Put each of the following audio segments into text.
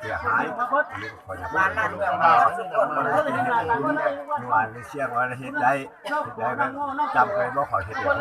ເສຍຫາຍ ອັນນີ້ກໍຂໍຢາກບອກ ເມື່ອວານນີ້ເສຍງວ່າເຮັດໄດ້ ເຮັດໄດ້ກໍຈຳໄປບໍ່ຂໍເຮັດເອງ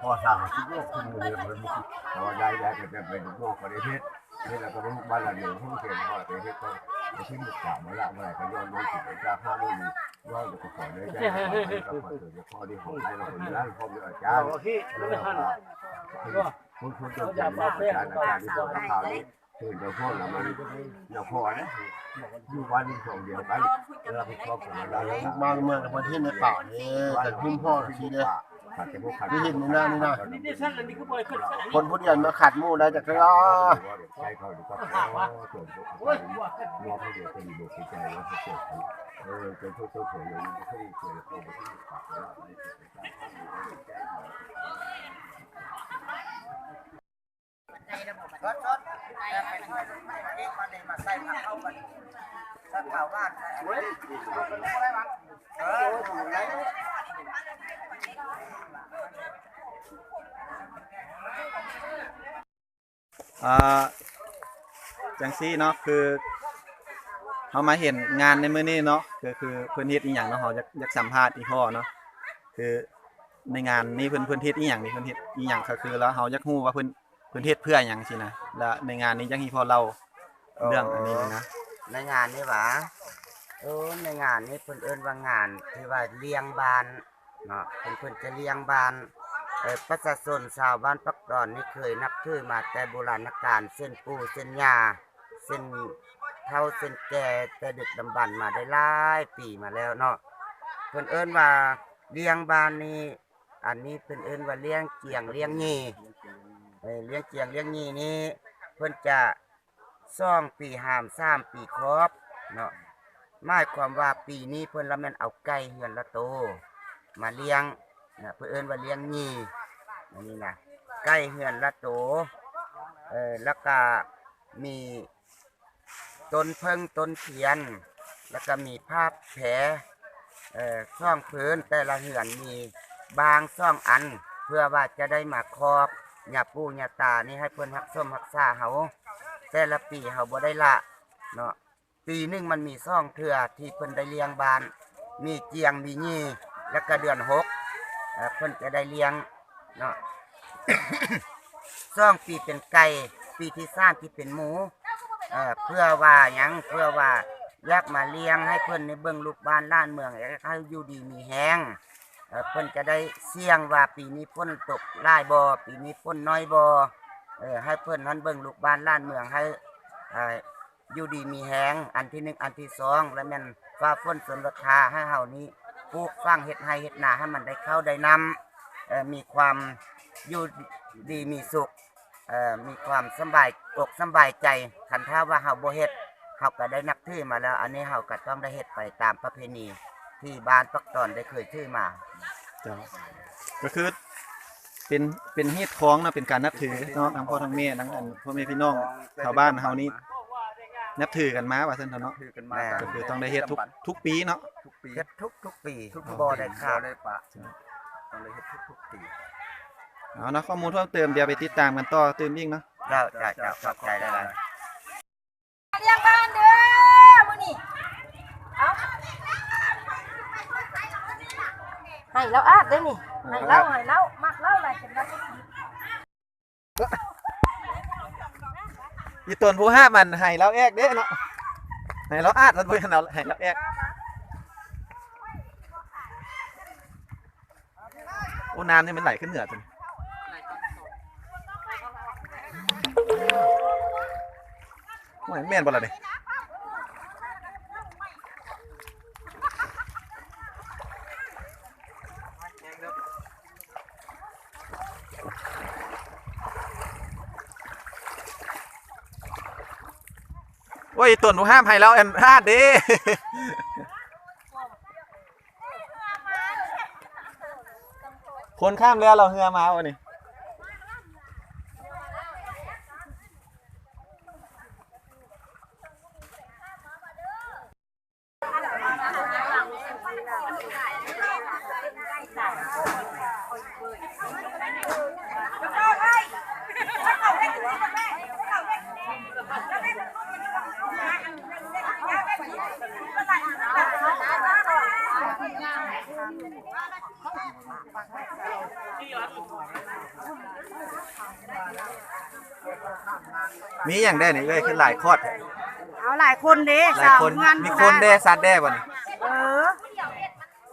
ພໍສ້າງຊິບໂລກ ຄືມື້ນີ້ມັນບໍ່ຄິດ ແຕ່ວ່າໄດ້ ໄດ້ກໍຈະໄປລູກນ້ອງກໍໄດ້ເຮັດ ເຮັດແລ້ວກໍໄດ້ລູກບ້ານລະເດີນ ເຮັດກໍໄດ້ເຮັດ ກໍໄດ້ທີ່ລູກສາວມາລະ ມາລະກໍຍ້ອນນ້ອງສິໄດ້ຈາກຫ້າມື້ນີ້ ເວົ້າແລ້ວກໍຂໍໄດ້ຈາກ ກໍຂໍເດີນ ຂໍໄດ້ຂອງໄດ້ລະຄົນນັ້ນ ພ້ອມດ້ວຍອາຈານ ແລ້ວກໍ ຄົນຄົນຕົວເປັນອາຈານ ອາຈານທີ່ບອກຂ່າວນີ້ ເພິ່ນກໍພວກລະມັນນະຄອນເດ້ ຢູ່ບ້ານຢູ່ຊ່ອງດຽວກັນ ແລ້ວຮັບຜິດຊອບກັນລະ ບາງເມືອງກໍເພິ່ນເຮັດໃນປ່າເດ້ ແຕ່ຄຸມພໍ່ທີ່ເດ້ ທີ່ເຮັດໃນນານີ້ນະ ຄົນຜູ້ດຽວມາຂັດໝູ່ໄດ້ຈັກເທື່ອ ໃຊ້ເຂົາດີກວ່າ ມອບໃຫ້ເຂົາເປັນບົດເປັນໃຈວ່າເຂົາເຈົ້າ ເອີ ເຈົ້າທຸກເຈົ້າສົນ ອ່າ ຈັ່ງຊີ້ເນາະ ຄືເຮົາມາເຫັນງານໃນມື້ນີ້ເນາະ ກໍຄືເພິ່ນເຮັດອີ່ຫຍັງເນາະ ເຮົາຢາກ ຢາກສຳພາດອີ່ພໍ່ເນາະ ຄືໃນງານນີ້ເພິ່ນ ເພິ່ນເຮັດອີ່ຫຍັງນີ້ ເພິ່ນເຮັດອີ່ຫຍັງ ກໍຄືລະເຮົາຢາກຮູ້ວ່າເພິ່ນ ເພິ່ນເຮັດເພື່ອຫຍັງຊີ້ນະ ລະໃນງານນີ້ຢາກໃຫ້ພໍ່ເລົ່າເລື່ອງອັນນີ້ນະ ໃນງານນີ້ຫວາ ໂອ້ ໃນງານນີ້ເພິ່ນເອີ້ນວ່າງານທີ່ວ່າລ້ຽງບ້ານເນາະ ເພິ່ນ ເພິ່ນຈະລ້ຽງບ້ານ ເອີ ປະຊາຊົນຊາວບ້ານປາກຕອນນີ້ເຄີຍນັບຖືມາແຕ່ບູລານະການ ເຊັ່ນປູ່ເຊັ່ນຍ່າ ເຊັ່ນເຖົ້າເຊັ່ນແກ່ ແຕ່ດຶກດຳບັນມາໄດ້ຫຼາຍປີມາແລ້ວເນາະ ເພິ່ນເອີ້ນວ່າລ້ຽງບ້ານນີ້ ອັນນີ້ເພິ່ນເອີ້ນວ່າລ້ຽງຈຽງລ້ຽງຍີ່ ເອີ ລ້ຽງຈຽງລ້ຽງຍີ່ນີ້ ເພິ່ນຈະສອງປີຫາມ ສາມປີຄອບເນາະ ໝາຍຄວາມວ່າປີນີ້ເພິ່ນລະແມ່ນເອົາໄກ່ເຮືອນລະໂຕມາລ້ຽງນະ ເພິ່ນເອີ້ນວ່າລ້ຽງຍີ່ ອັນນີ້ນະ ໄກ່ເຮືອນລະໂຕ ເອີ ລະກະມີ ຕົ້ນເຜິ້ງຕົ້ນທຽນ ລະກະມີຜ້າແພ ເອີ ສອງຜືນ ແຕ່ລະເຮືອນມີບ້າງສອງອັນ ເພື່ອວ່າຈະໄດ້ມາຂອບຍາປູ່ຍາຕານີ້ ໃຫ້ເພິ່ນຮັກສົມຮັກສາເຮົາ ແຕ່ລະປີເຮົາບໍ່ໄດ້ລະເນາະ ປີໜຶ່ງມັນມີສອງເທື່ອທີ່ເພິ່ນໄດ້ລ້ຽງບ້ານ ມີຈຽງມີຍີ່ ລະກະເດືອນຫົກ ເອີ ເພິ່ນຈະໄດ້ລ້ຽງເນາະ ສອງປີເປັນໄກ່ ປີທີສາມທີ່ເປັນໝູ ເອີ ເພື່ອວ່າຫຍັງ ເພື່ອວ່າຢາກມາລ້ຽງໃຫ້ເພິ່ນໄດ້ເບິ່ງລູກບ້ານຫຼານເມືອງ ຢາກໃຫ້ຢູ່ດີມີແຮງ ເອີ ເພິ່ນຈະໄດ້ສ່ຽງວ່າປີນີ້ຝົນຕົກຫຼາຍບໍ່ ປີນີ້ຝົນໜ້ອຍບໍ່ ເອີ ໃຫ້ເພິ່ນຫັ້ນເບິ່ງລູກບ້ານຫຼານເມືອງໃຫ້ ເອີ ຢູ່ດີມີແຮງ ອັນທີໜຶ່ງ ອັນທີສອງ ລະແມ່ນຟ້າຝົນຊົນລົດທາ ໃຫ້ເຮົານີ້ປູກຝັງເຮັດໄຮ່ເຮັດນາໃຫ້ມັນໄດ້ເຂົ້າໄດ້ນ້ຳ ເອີ ມີຄວາມຢູ່ດີມີສຸກ ເອີ ມີຄວາມສຳບາຍອົກສຳບາຍໃຈ ຄັນຖ້າວ່າເຮົາບໍ່ເຮັດ ເຮົາກະໄດ້ນັບຖືມາແລ້ວ ອັນນີ້ເຮົາກະຕ້ອງໄດ້ເຮັດໄປຕາມປະເພນີທີ່ບ້ານປັກຕອນໄດ້ເຄີຍຖືມາ. ເຈົ້າ ກໍຄືເປັນ ເປັນຮີດຄອງເນາະ ເປັນການນັບຖືເນາະ ທັງພໍ່ທັງແມ່ ທັງອັນພໍ່ແມ່ພີ່ນ້ອງຊາວບ້ານເຮົານີ້ ນັບຖືກັນມາວ່າຊັ້ນເຖາະເນາະ ຖືກັນມາ ແມ່ນ ກໍຄືຕ້ອງໄດ້ເຮັດທຸກ ທຸກປີເນາະ ທຸກປີ ເຮັດທຸກໆປີ ທຸກ ບໍ່ໄດ້ຂາດ ບໍ່ໄດ້ປະ ຕ້ອງໄດ້ເຮັດທຸກໆປີ. ເອົາເນາະ ຂໍ້ມູນເພີ່ມເຕີມ ດຽວໄປຕິດຕາມກັນຕໍ່ຕື່ມອີກເນາະ. ເຈົ້າ ເຈົ້າ ເຈົ້າ ຂອບໃຈຫຼາຍໆ. ລ້ຽງບ້ານເດີມື້ນີ້ ເອົາ ໃຫ້ລາວອາດເດ້ນີ້ ໃຫ້ລາວ ໃຫ້ລາວ ມັກລາວຫຼາຍ ເປັນລາວ ອີ່ຕົນຜູ້ຫາບມັນໃຫ້ລາວແອກເດ້ເນາະ ໃຫ້ລາວອາດ ລາວບໍ່ໃຫ້ລາວ ໃຫ້ລາວແອກ. ໂອ້ ນ້ຳນີ້ມັນໄຫຼຂຶ້ນເໜືອຕົວນີ້ ໂອ້ຍ ແມ່ນບໍ່ລະນີ້? ໂອ້ຍ ອີ່ຕົນບໍ່ຫ້າມໃຫ້ລາວອັນພາດເດ້ ຄົນຂ້າມແລ້ວ ລາວເຮືອມາບໍ່ນີ້? ມີຫຍັງແດ່ນີ້ເອື້ອຍ ຄືຫຼາຍຄອດແທ້? ເອົາຫຼາຍຄົນເດ້ ຫຼາຍຄົນ ສາມເຮືອນ ມີຄົນແດ່ ສັດແດ່ບໍ່ນີ້? ເອີ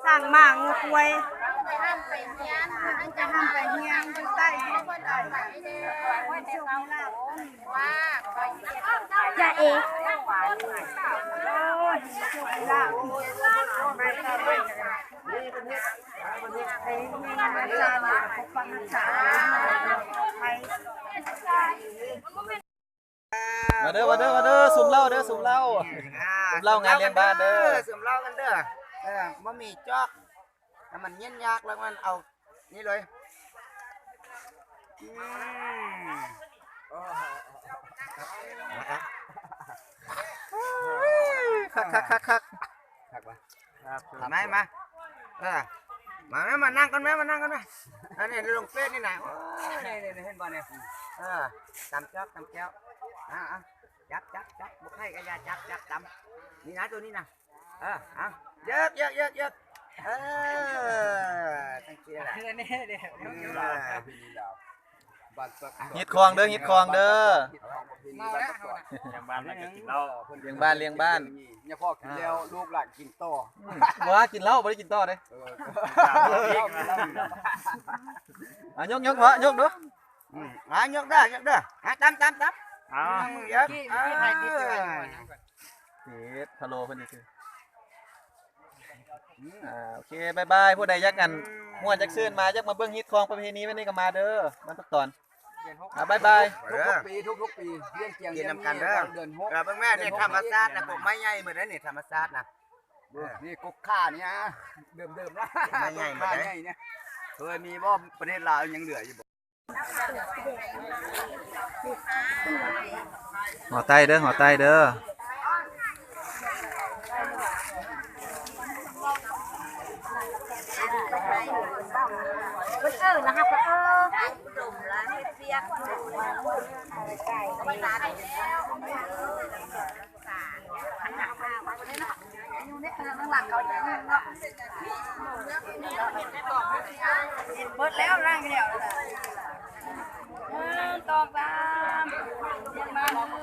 ຊ້າງມ້າງົວຄວາຍ ໄປຮ່ຳໄປຮຽນ ໄປຮ່ຳໄປຮຽນ ຢູ່ໃຕ້ ຢູ່ໃຕ້ ຈາເອ ໂອ້ຍ ໂຊກມີລາບ ມາເດີ ມາເດີ ມາເດີ ສຸມເຫຼົ້າເດີ ສຸມເຫຼົ້າ ອ່າ ສຸມເຫຼົ້າງານລ້ຽງບ້ານເດີ ສຸມເຫຼົ້າກັນເດີ ເອີ ບໍ່ມີຈອກ ຖ້າມັນເຢັນຍາກແລ້ວມັນເອົາ ນີ້ເລີຍ ອືມ ຄັກໆໆໆ ຄັກບໍ່? ມາ ມາ ເອີ ມາ ມາ ມານັ່ງກັນແມ້ ມານັ່ງກັນແມ້ ອັນນີ້ລົງເຟສນີ້ນະ ໂອ້ຍ ນີ້ ນີ້ ເຫັນບໍ່ນີ້ ເອີ ຕຳຈອກ ຕຳແຈ່ວ ເອົາ ເອົາ ຈັບ ຈັບ ຈັບ ບໍ່ໃຫ້ກະຢ່າຈັບ ຈັບຕຳ ນີ້ນະ ໂຕນີ້ນະ ເອີ ເອົາ ເຢິກ ເຢິກ ເຢິກ ເຢິກ ເອີ ຈັ່ງຊີ້ແຫຼະ ຄືອັນນີ້ເດ້ ເອີ ຮີດຄອງເດີ ຮີດຄອງເດີ ລ້ຽງບ້ານແລ້ວກໍກິນເຫຼົ້າ ລ້ຽງບ້ານ ລ້ຽງບ້ານ ຍາພໍ່ກິນແລ້ວ ລູກຫຼານກິນຕໍ່ ອືມ ບໍ່ວ່າກິນເຫຼົ້າ ບໍ່ໄດ້ກິນຕໍ່ເດ້ ເອີ ເອົາ ຍົກ ຍົກ ພໍ ຍົກດູ ອືມ ອ່າ ຍົກເດີ ຍົກເດີ ອ່າ ຕຳ ຕຳ ຕຳ ເອົາ ອືມ ເອີ ຕິດ ພະໂລເພິ່ນຊື່ ອ່າ ໂອເຄ ບາຍບາຍ ຜູ້ໃດຢາກອັນ ມ່ວນຢາກຊື່ນມາ ຢາກມາເບິ່ງຮີດຄອງປະເພນີແບບນີ້ກໍມາເດີ ບ້ານພັກຕອນ ອ່າ ບາຍບາຍ ທຸກໆປີ ທຸກໆປີ ວຽງຈຽງ ກິນນຳກັນເດີ ເດືອນຫົກ ເອີ ເບິ່ງແມ່ ນີ້ທຳມະຊາດນະ ກົກໄມ້ໃຫຍ່ໝົດເດ້ນີ້ ທຳມະຊາດນະ ເອີ ນີ້ກົກຂ່ານີ້ນະ ເດີມໆນະ ກົກໄມ້ໃຫຍ່ໝົດເດ້ ເຄີຍມີບໍ່ ປະເທດລາວຍັງເຫຼືອຢູ່ບໍ່? ຫໍໃຕ້ເດີ ຫໍໃຕ້ເດີ ເພິ່ນເອີ້ນລະ ເຮົາກໍເອີ ເບິດແລ້ວ ລ້າງແລ້ວ ໜຶ່ງ ສອງ ສາມ ມາເດີ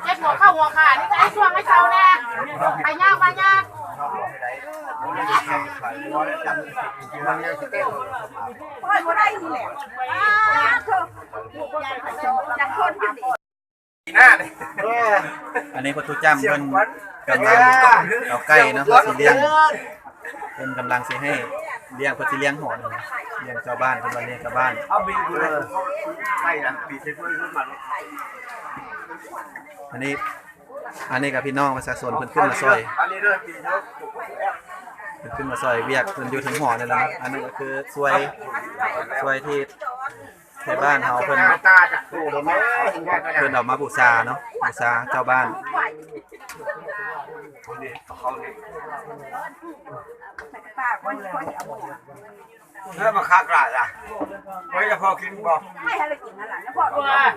ເຈັບຫົວເຂົ່າຫົວຂາ ນີ້ກໍໃຫ້ຊ່ວງໃຫ້ເຊົາແດ່ ໄປຍາກມາຍາກ ໂອ້ຍ ບໍ່ໄດ້ນີ້ແຫຼະ ຈັກຄົນ ເອີ. ອັນນີ້ພໍ່ຕູ້ຈ້ຳເພິ່ນກຳລັງເອົາໄກ່ເນາະ ເພິ່ນຊິລ້ຽງ ເພິ່ນກຳລັງຊິໃຫ້ລ້ຽງ ເພິ່ນຊິລ້ຽງຫົວໜຶ່ງ ລ້ຽງເຈົ້າບ້ານ ເພິ່ນວ່າລ້ຽງເຈົ້າບ້ານ ເອົາບີດເລີຍ ໄກ່ນະ ບີດໃສ່ຖ້ວຍຂຶ້ນມາ ອັນນີ້ ອັນນີ້ກໍພີ່ນ້ອງປະຊາຊົນເພິ່ນຂຶ້ນມາຊ່ອຍ ອັນນີ້ເດີ ບີດເດີ ເພິ່ນຂຶ້ນມາຊ່ອຍວຽກ ເພິ່ນຢູ່ເທິງຫໍນີ້ແຫຼະເນາະ ອັນນີ້ກໍຄືຊ່ວຍ ຊ່ວຍທີ່ ແຖວບ້ານເຮົາເພິ່ນ ເພິ່ນເອົາມາບູຊາເນາະ ບູຊາເຈົ້າບ້ານ ເອີ ມາຄັກຫຼາຍລະ ບໍ່ໄດ້ພໍກິນບໍ່ ໃຫ້ໃຫ້ລະກິນນັ້ນລະ ເນາະ ເຂົ້າເລີຍ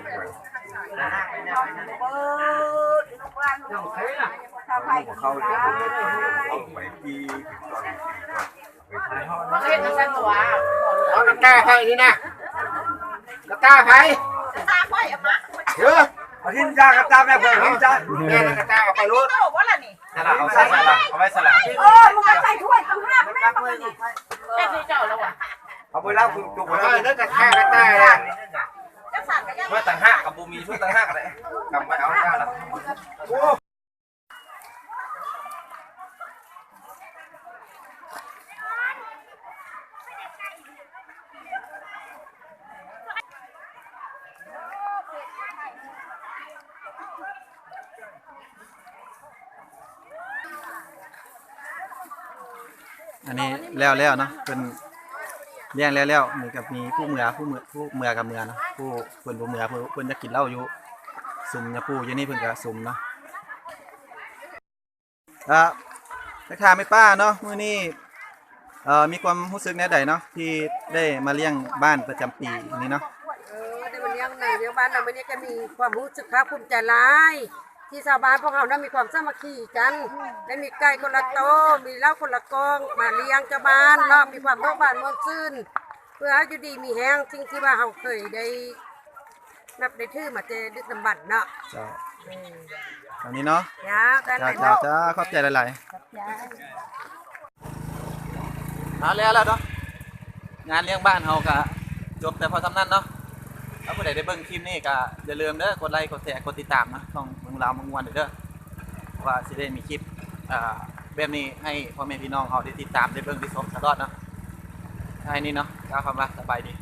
ເຂົ້າໄປ ມາເຮັດຈັ່ງຊັ້ນຕົວະ ເອົາກະຕ່າໃຜນີ້ນະ ກະຕ່າໃຜ ກະຕ່າຂ້ອຍເອົາມາ ເອີ ເອົາຖິ້ມຈ້າ ກະຕ່າແມ່ເພິ່ນຖິ້ມຈ້າ ແມ່ນກະຕ່າເອົາໄປໂລດ ໂຕບໍ່ລະນີ້ ນັ້ນລະ ເອົາໃສ່ ເອົາໄວ້ໃສ່ລະ ເອີ ມຶງເອົາໃສ່ຖ້ວຍຕ່າງຫາກແມ່ນບໍ່ນີ້ ເຮັດໃຫ້ເຈົ້າລະຫວະ ເອົາໄປລາວຄືຕຸກໄວ້ເດີ ກະຕ່າ ກະຕ່າລະ ມາຕ່າງຫາກກໍບໍ່ມີ ຊຸດຕ່າງຫາກກໍໄດ້ ກຳໄປເອົາກະຕ່າລະ ໂອ້ ອັນນີ້ແລ້ວແລ້ວເນາະ ເພິ່ນລ້ຽງແລ້ວແລ້ວ ນີ້ກໍມີຜູ້ເມືອ ຜູ້ເມືອ ຜູ້ເມືອກໍເມືອເນາະ ຜູ້ເພິ່ນບໍ່ເມືອ ເພິ່ນ ເພິ່ນຢາກກິນເຫຼົ້າຢູ່ ສຸມຍາປູຢູ່ນີ້ ເພິ່ນກໍສຸມເນາະ. ກະໄປຖາມແມ່ປ້າເນາະ ມື້ນີ້ ເອີ ມີຄວາມຮູ້ສຶກແນວໃດເນາະ ທີ່ໄດ້ມາລ້ຽງບ້ານປະຈຳປີນີ້ເນາະ? ເອີ ໄດ້ມາລ້ຽງໃນ ລ້ຽງບ້ານໃນມື້ນີ້ ກໍມີຄວາມຮູ້ສຶກພາກພູມໃຈຫຼາຍ ທີ່ຊາວບ້ານພວກເຮົານະ ມີຄວາມສາມັກຄີກັນ ໄດ້ມີໄກ່ຄົນລະໂຕ ມີເຫຼົ້າຄົນລະກອງ ມາລ້ຽງເຈົ້າບ້ານເນາະ ມີຄວາມເບີກບານມ່ວນຊື່ນ ເພື່ອໃຫ້ຢູ່ດີມີແຮງ ສິ່ງທີ່ວ່າເຮົາເຄີຍໄດ້ ນັບໄດ້ຖືມາແຕ່ດຶກດຳບັນເນາະ. ເຈົ້າ ເອີ ເທົ່ານີ້ເນາະ. ເຈົ້າ ເຈົ້າ ເຈົ້າ ຂອບໃຈຫຼາຍໆ. ຂອບໃຈ. ເອົາແລ້ວ ແລ້ວເນາະ ງານລ້ຽງບ້ານເຮົາກະຈົບແຕ່ພໍສ່ຳນັ້ນເນາະ. ຖ້າຜູ້ໃດໄດ້ເບິ່ງຄລິບນີ້ກະຢ່າລືມເດີ ກົດໄລ ກົດແຊ ກົດຕິດຕາມເນາະ ຊ່ອງເມືອງລາວເມືອງມ່ວນເດີ ເພາະວ່າຊິໄດ້ມີຄລິບ ເອີ ແບບນີ້ໃຫ້ພໍ່ແມ່ພີ່ນ້ອງເຮົາໄດ້ຕິດຕາມ ໄດ້ເບິ່ງ ໄດ້ຊົມຕະຫຼອດເນາະ. ທ້າຍນີ້ເນາະ ກ່າວຄຳວ່າສະບາຍດີ.